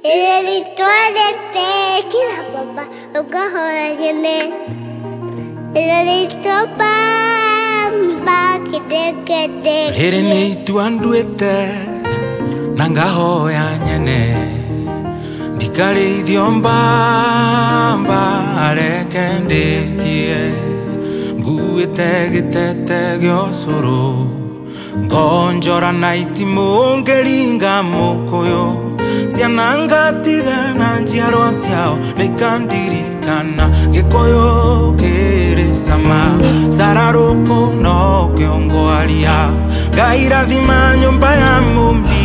Rĩrĩa kila baba ũkahora nyene. Rĩrĩa bamba kĩndekete. Rĩrĩ nĩ itua nduĩte na ngahoya nyene, ndikarĩithio mbamba reke ndĩkie, nguĩte gĩtete gĩa ũcũrũ, ngonjora na itimũ ngĩringa mũkũyũ, ciana ngatiga na njiarwa ciao nĩikandirikana, Gĩkũyũ kĩrĩ cama, cararũkũ no kĩongwaria, Ngai rathima nyũmba ya Mũmbi.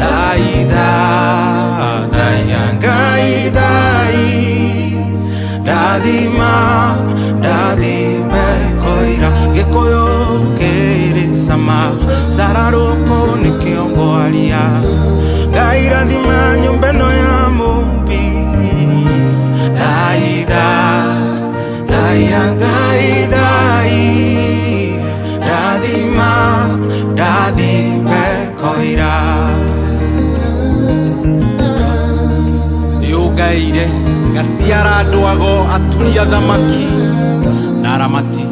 Thai thai Ngai thai, ndathima ndathime koira, Gĩkũyũ kĩrĩ cama, cararũkũ nĩ kĩongwaria, Ngai rathima nyũmba ĩno ya Mũmbi. Thai thai Ngai thai, ndathima ndathime koira. Nĩũngaire ngaciara andũ ago aturi athamaki na aramati,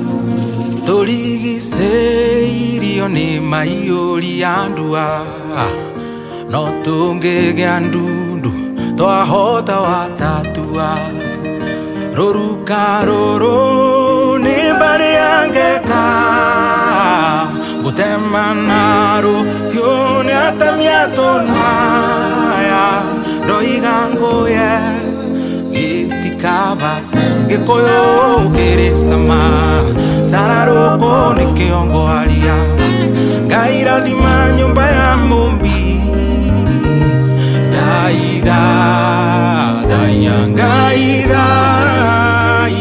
tũrigicĩirio nĩ maiyũri ya ndua, no tũngĩgĩa ndundu twahota watatua, rũruka rũrũ nĩ mbarĩ ya ngeka, gũtema na rũhiũ nĩ atamia tũnaya, ndoiga ngũye gĩtikabase, Gĩkũyũ kĩrĩ cama, cararũkũ nĩ kĩongwaria, Ngai rathima nyũmba ya Mũmbi. Thai thai Ngai thai,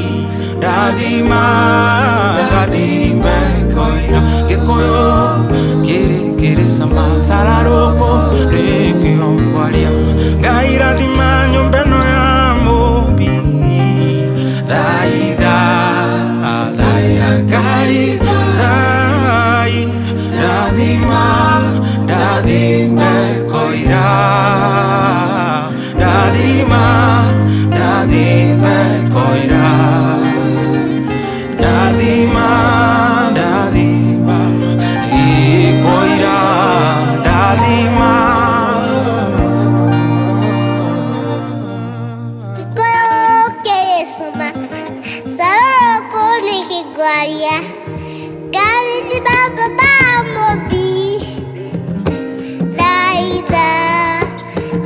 ndathima ndathime koira, Gĩkũyũ kĩrĩ kĩrĩ cama, cararũkũ nĩ kĩongwaria, Ngai rathima nyũmba ĩno ya Mũmbi. Thai thai Ngai thai, ndathima ndathime koira, ndathima ndathime koira, ndathima ndathima ikoira, ndathima. Gĩkũyũ kĩrĩ cama, cararũkũ nĩ kĩngwaria, Ngai rathima baba Mũmbi. Thai thai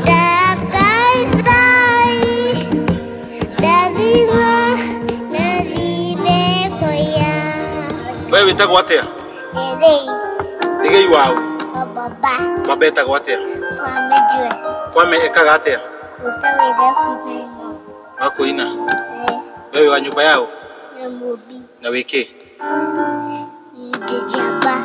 Ngai thai, ndathima ndathime koira. We wĩtagwo atĩa? Erei. Nĩ waũ? Wa baba. Baba etagwo atĩa? Kwame Joy. Kwame ekaga atĩa? Ruta wĩra kũina. Wa kũina? We wĩ wa nyũmba yaũ? Na Mũmbi. Na wĩ kĩ? Ndĩ njamba.